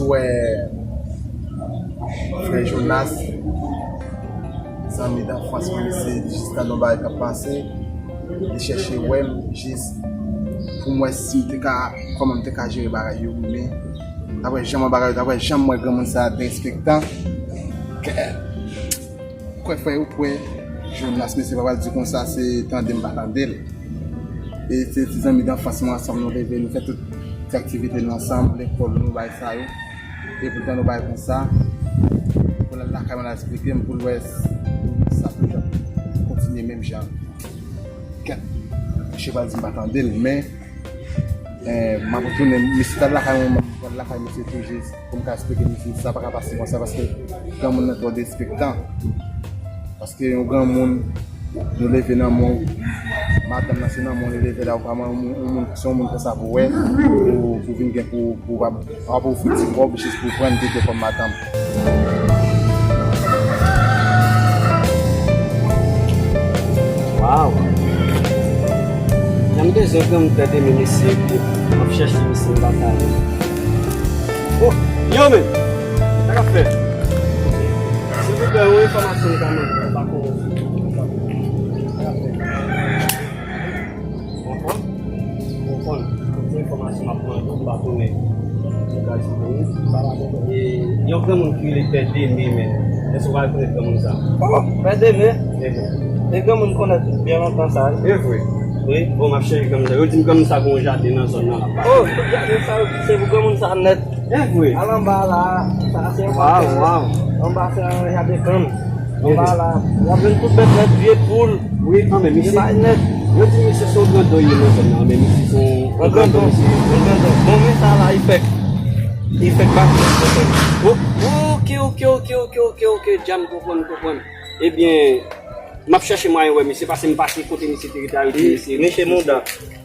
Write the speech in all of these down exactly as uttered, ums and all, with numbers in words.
Wè, frè Jonas, zanmi danfans mwen, se jis nan yon bagay k ap pase. Li chèche wè m jis pou m wè si m te ka, kòman m te ka jere bagay yo, men dapre jan m wè bagay yo, dapre jan m wè granmoun sa a derespektan, kè Kwè frè yo kwè, Jonas, mesye pa pral di konsa, se tande m pa tande l. E se ti zanmi danfans mwen, ansanm nou leve, nou fè tout ti aktivite nou ansanm, lekòl nou, bagay sa yo. E poutan nou bagay konsa. Pou l al lakay mwen, l al eksplike m, pou l wè si sa toujou ap kontinye menm jan. Kèt, misye pral di m pa tande l, men Eh, m ap retounen, misye t al lakay mwen, m ap al lakay misye tou jis pou m ka eksplike misye sa pa ka pase konsa paske granmoun nan twò derespektan. Paske yon granmoun, nou leve nan men w, madanm nan se nan men w li leve la, ou pa man yon moun, yon moun, se yon moun konsa pou wè, pou, pou vin gen pou, pou w ap, w ap ofri ti kòb jis pou pran l vide kòm madanm. Waw! Jan m bezwen granmoun tande men mesye, m ap chèche mesye m pa ka wè. Oh, yo men! Sa k ap fèt? Silvouplè, yon enfòmasyon m ta mande, m pa konnen. Sa k ap fèt? Ou konprann? Ou konprann? Tout enfòmasyon m ap mande w, m pa konnen. Ou ka di pou ou. E, yon granmoun ki rele Pè Deme, men. Èske w pa rekonèt granmoun sa? Oh, Pè Deme? E bon. E granmoun m konèt byen lontan sa, wi. E vre? Wi. Bon, m ap chèche granmoun sa. Yo di m granmoun sa gen yon jaden nan zòn nan, l ap pase. Oh, tout jaden sa, yo di se pou granmoun sa nèt. E vre? Al anba la, sa se yon pastè. Waw, waw. Anba se yon jaden kann. Anba la, w ap jwenn tout bèt nèt, vye poul. Wi, an, men misye, yo di misye se yon grandon li ye nan zòn nan, men misye se yon grandon, misye. Yon grandon. Bon, men sa la, li fèk, li fèk bati nan zòn nan. Oh, ok, ok, ok, ok, ok, ok, ok, ok, dja m konprann, m konprann. Ebyen, m ap chèche mwayen wè misye, paske m pase kote misye te rete a, yo di misye, misye mouda.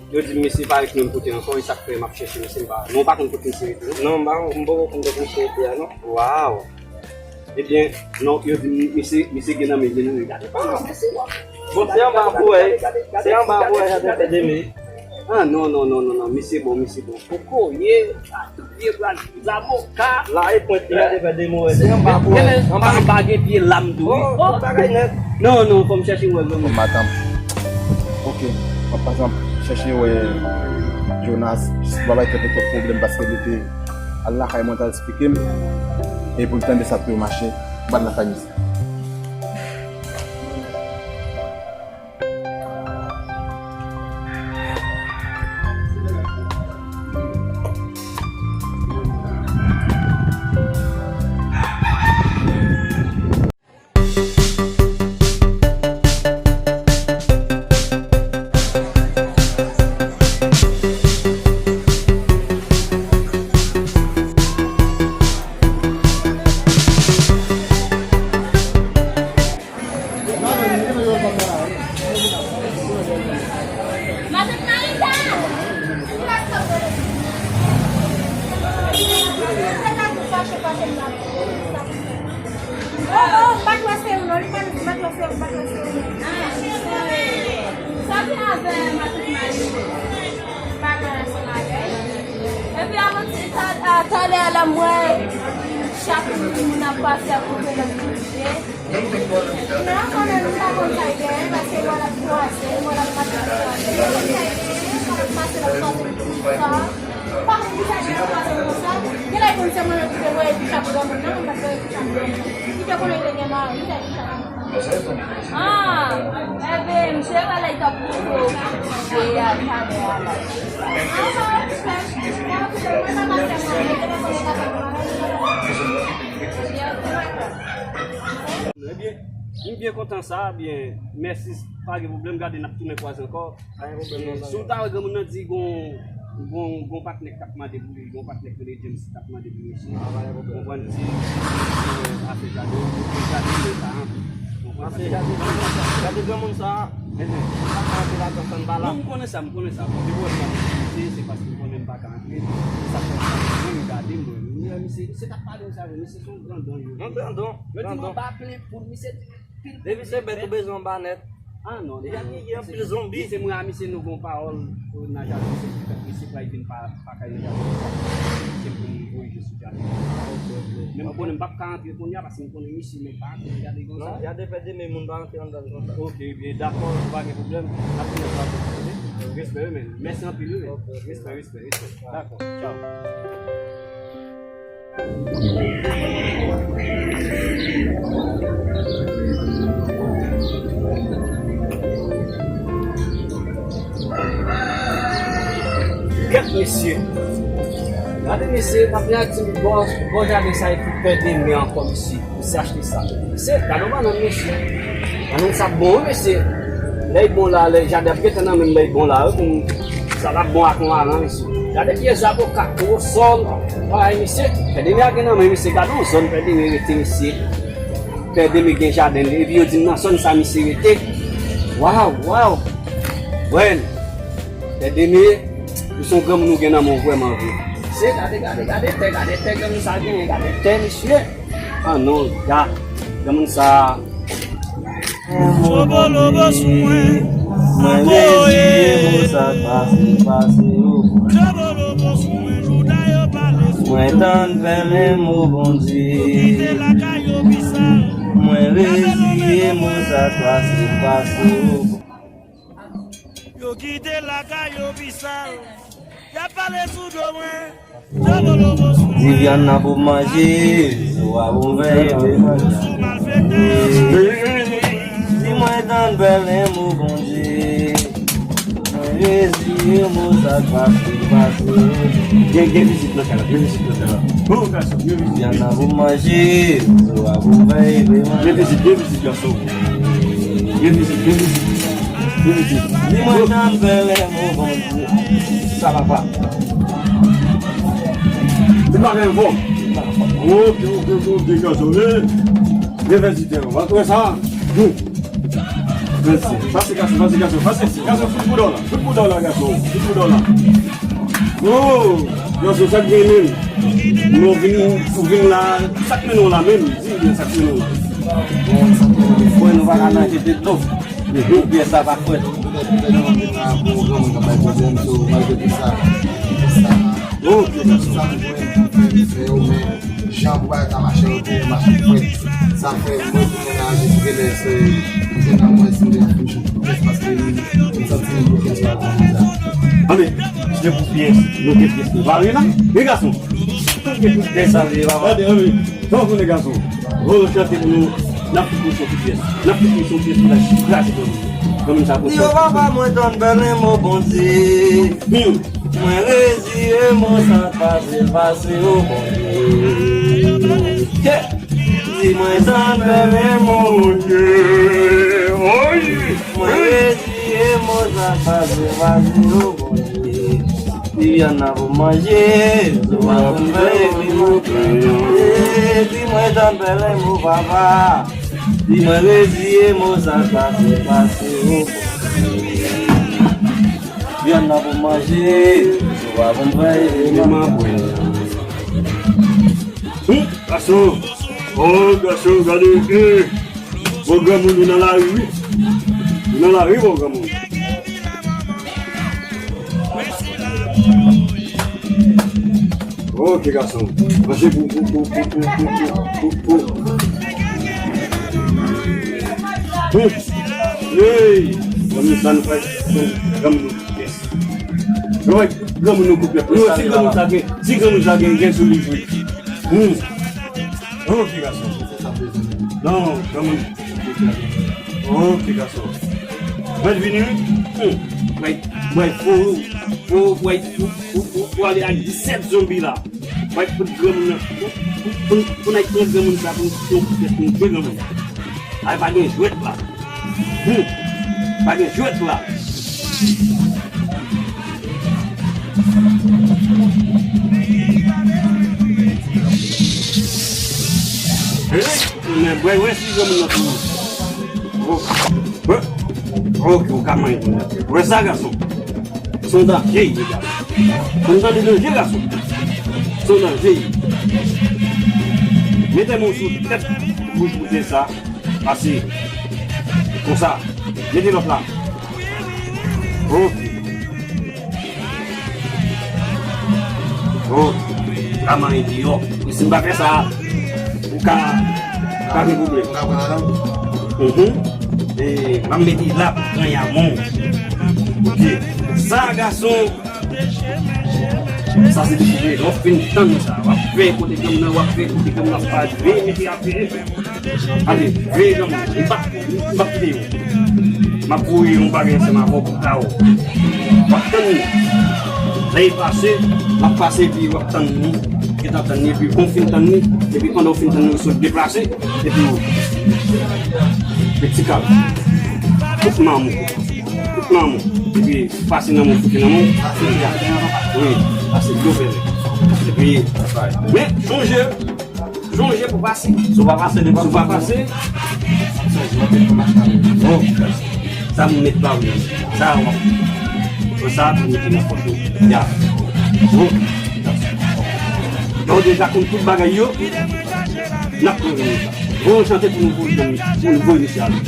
Yo di misye pa ret menm kote ankò, e sa k fè m ap chèche misye, m pa, non, m pa konn kote misye rete, non. Non, m pa, m poko konn kote misye rete a, non. Waw. Ebyen, non, yo di m, misye, misye gen nan men, gen nan men, gade. Ah, misye bon. Bon, se anba pou wè, se anba pou wè, jaden Pè Deme. Ah, non, non, non, non, non, misye bon, misye bon. Kokoye, ah, tout vye bra, zaboka. La, e pwent, gade Pè Deme, wè, se anba pou wè. Anba, anba gen pye lam tou, wi. Oh, oh, bagay nèt. Non, non, fò m chèche wè, non. Madanm. Ok, m ap pase, m ap chèche wè Jonas, jis pou pa bay tèt li twòp pwoblèm, paske li te al lakay mwen, t al eksplike m, e pou l tande sa pou yo mache, bat lakay misye. Oh, oh, m pa t wè se ou non, li pa di m pa t wè se ou, m pa t wè se ou non. Ah, se sa wi. Sa vin avè matant Mari. M pa konn ansanm avè l. Epi avan ti ta-, a, talè a la m wè chak moun ap pase ap monte nan kote. Non, kanmenm, m pa konn sa l genyen, paske mwen l ap kwaze, mwen l ap pase l ap kwaze. M pa konn sa l genyen, mwen l ap pase l ap kwaze konsa. Pa konn kisa ki ap pase konsa. Genlè konn se mwen menm ki te voye kouch ak granmoun nan, mwen pa t voye kouch ak granmoun nan. Li te konnen li te gen mari, li te kouch ak mari. Ah, enben, misye pa lè li t ap poko peye a talè a la. Ah, pa okipe m. Pa okipe m. Mwen pa pase mwen, mwen te konnen pa sa mwen. Ebyen, m byen kontan sa, byen, mèsi, pa gen pwoblèm, gade n ap tounen kwaze ankò. Pa gen pwoblèm non, zanmi. Si w ta wè granmoun nan di gon, gon, gon patnè k t ap mande pou li, gon patnè k rele James k t ap mande pou misye. Ah, pa gen pwoblèm. Konprann, di, di, di, afè jaden, afè jaden, li ta anvi. Konprann, afè jaden, gade granmoun sa, gade granmoun sa, enhen, li pa ka antre ladan san pa la. Non, m konnen sa, m konnen sa. Bon, depi w wè m ap di, se paske m konnen m pa ka antre. Se sa k fè m gade, mwen, m wè misye, misye t ap pale konsa, misye se yon grandon, yo. Yon grandon, grandon. Yo di m anba plen poul, misye di pil poul. Depi se bèt ou bezwen anba nèt. Ah non, deja gen gen anpil zonbi. Misye, mwen a misye, nou gon pawòl, euh, nan jaden, se ki fè misye pral vin pa, pa kay nan jaden. Se pou nou voye je sou jaden. Men m konnen m p ap ka antre kounye a, paske m konnen misye, men pa antre nan jaden konsa. Non, jaden fè de men moun pa antre anndan l konsa. Ok, byen, dakò, pa gen pwoblèm. N ap fini ansanm, ok? Respè, wi, men. Mèsi anpil, wi, men. Ok, ok. Respè, respè, respè. Dakò, tchaw. Kèt mesye. Gade mesye, patnè a di bò, bò jaden sa epi pè de men ankò mesye. Mesye achte sa. Mesye, gade yon bannann mesye. Bannann sa bon wi mesye. Lè l bon la, lè jaden ap gentan nan men m, lè l bon la wi pou m, sa t ap bon ak yon aran mesye. Gade pyè zaboka, towo sòl, bagay mesye. Pè de men a gen nan men mesye, gade yon zòn pè de men rete mesye. Pè de men gen jaden li, epi yo di m nan zòn sa misye rete. Waw, waw. Wèl. Pè de men, ou se yon granmoun ou gen nan men w vrèman vre. Mesye, gade, gade, gade tè, gade tè granmoun sa genyen, gade tè mesye. Ah non, ya. Granmoun sa. Mwen reziye, mwen sa k pase, pase o. Mwen tann pèlen mo Bondye. Mwen reziye, mwen sa k pase, pase o. Yo kite lakay yo pi sal. Y ap pale sou do mwen. Di vyann nan pou manje, zo a pou m fè. Di mwen tann pèlen mo Bondye. Mwen reziye, mo sa k pase, pase. Gen, gen vizit nan kay la, gen vizit nan kay la. O gason, gen vizit. Vyann nan pou manje, zo a pou m fè. Gen vizit, gen vizit, gason. Gen vizit, gen vizit. Gen vizit. Di mwen tann pèlen mo Bondye. Sa papa. Li pa gen vò. Ok, ok, ok, ok, gason. Men, men vizitè yo. W ap wè sa. Bon. Mèsi. Pase gason, pase gason, pase gason, fout bouda w la, fout bouda w la gason, fout bouda w la. Oh, gason, sa k gen menm? Nou vin, ou vin la, sa k mennen w la menm? Di m sa k mennen w la. Bon, sa k mennen w. Bon, nou pa ka nan jete dlo. Pyè sa pa fwèt. Ok, gason. Jan pou bagay ta mache, yo te mache fwèt. Sa fè mwen tounen nan Jezi Gilles, se, se nan mwen, se de la fouch, paske m santi m pou pyès la pou mwen la. Anben, se de pou pyès, nou te pyès nou. Pa vre la? Men gason. Tout gen tout pyès sa vre, papa. Gade, anben. Bon, tounen gason. Bon, chante pou nou. N ap fout nou son pyès. N ap fout nou son pyès pou la kraze pou nou. Kòm sa pou sa. Yo papa, mwen tann pèlen mo Bondye. Hmm. Mwen reziye, mwen sa pase, pase o Bondye. Yeah. Di mwen sa fè men Bondye. Oy. Mwen reziye, mwen sa pase, pase o Bondye. Di vyann nan pou manje, zo a pou m fè epi manje. Di mwen sa fè men mo papa. Di mwen reziye, mwen sa pase, pase o Bondye. Vyann nan pou manje, sou pa pou m bay, e manman bwè. Hum, gason. Oh, gason, gade, eh. Bon, granmoun, nou nan lari, wi. Nou nan lari, bon, granmoun. Ok, gason. Manje pou, pou, pou. Hmm. Hey! Granmoun sa nou fè. Granmoun nou koupye. Granmoun nou koupye. Non, si granmoun sa gen, si granmoun sa gen, gen sou li vre. Hmm. Ok, gason. Non, granmoun. Ok, gason. Mwen vini, wi. Hmm. Mwen, mwen, fo, fo, mwen, fo, fo, fo, fo ale ak disèt zonbi la. Mwen, pou granmoun nan, pou, pou, pou, pou n al pran granmoun sa, pou, pou, pou, pou granmoun. Ay, pa gen jwèt la. Hmm. Pa gen jwèt la. Hey, men bwè, wè si granmoun nan tou. Oh, wè. Ok, ou ka manyen kounye a. Wè sa, gason. Se yon danje, ye, gason. Ou tande danje, gason? Se yon danje, ye. Mete men w sou tèt bouch bouzen sa. Pase. Konsa. Mete lòt la. Ok. Ok. M ka manyen deyò. E si m pa fè sa, ou ka, ou ka gen pwoblèm. Ou ka pran ladan? Mhm. E, m ap mete la pou pran yamon. Ok. Sa, gason, sa se depi lè w fin tann sa. W ap fè kote granm nan, w ap fè kote granm nan, pa veye mete apre. Ale, veye granm nan. Li pa, li pa kite yo. M ap voye yon bagay ansanm avè w pou ta w. W ap tann li. Lè li pase, l ap pase epi w ap tann li. Gentan tann li, epi kon w fin tann li, epi pandan w fin tann li, ou sot deplase, epi w met ti kal. Tout manm ou. Tout manm ou. Epi pase nan men w, foute nan men w. Wi, pase dlo fè. Epi, men, sonje, Sonje pou pase. Si w pa pase, li pa pase. Bon, sa m met pa ou. Sa w ap pran sa pou mete nan pòch ou. Ya. Bon. Donk, deja konn tout bagay yo. N ap pran sa. Bon, chante pou nou, pou nou, pou nou voye misye ale.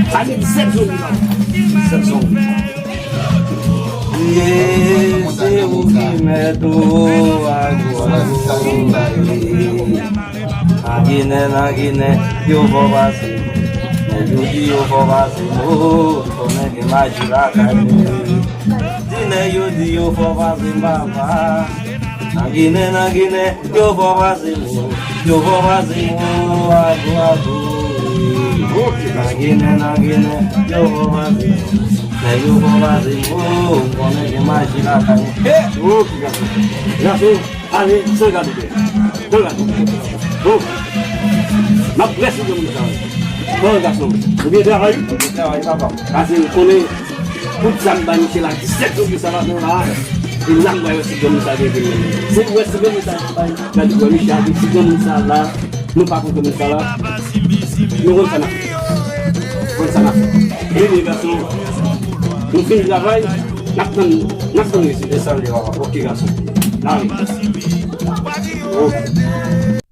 Sa gen disèt zonbi la. Disèt zonbi. Ye, se ou ki mèt ou, agou, agou. Nan Ginen, nan Ginen, yo fò pase. Nèg yo di yo fò pase, mo, konnen gen maji lakay nou. Di nèg yo di yo fò pase, papa. Nan Ginen, nan Ginen, yo fò pase, mo, yo fò pase, mo, agou, agou. Nan Ginen, nan Ginen, yo fò pase, mo. Nèg yo fò pase, mo, m konnen gen maji lakay. He! Ok, gason. Gason, ale, san gade kè. San gade. Bon. M ap prese granmoun sa yo. Bon, gason. Ou byen travay? Ou byen travay, papa. Pase, ou konnen, tout sa m bay misye la, disèt zonbi sa la, non, la. E la, m wè si granmoun sa gen vin. Se wè si granmoun sa bay, gade, wè misye a di, si granmoun sa la, nou pa konn granmoun sa la. Nou konn sa n ap fè. Konn sa n ap fè. Ebyen, gason, nou fin travay, n ap tann, n ap tann rezilta. Desann li, papa. Ok, gason. N ale. Ok.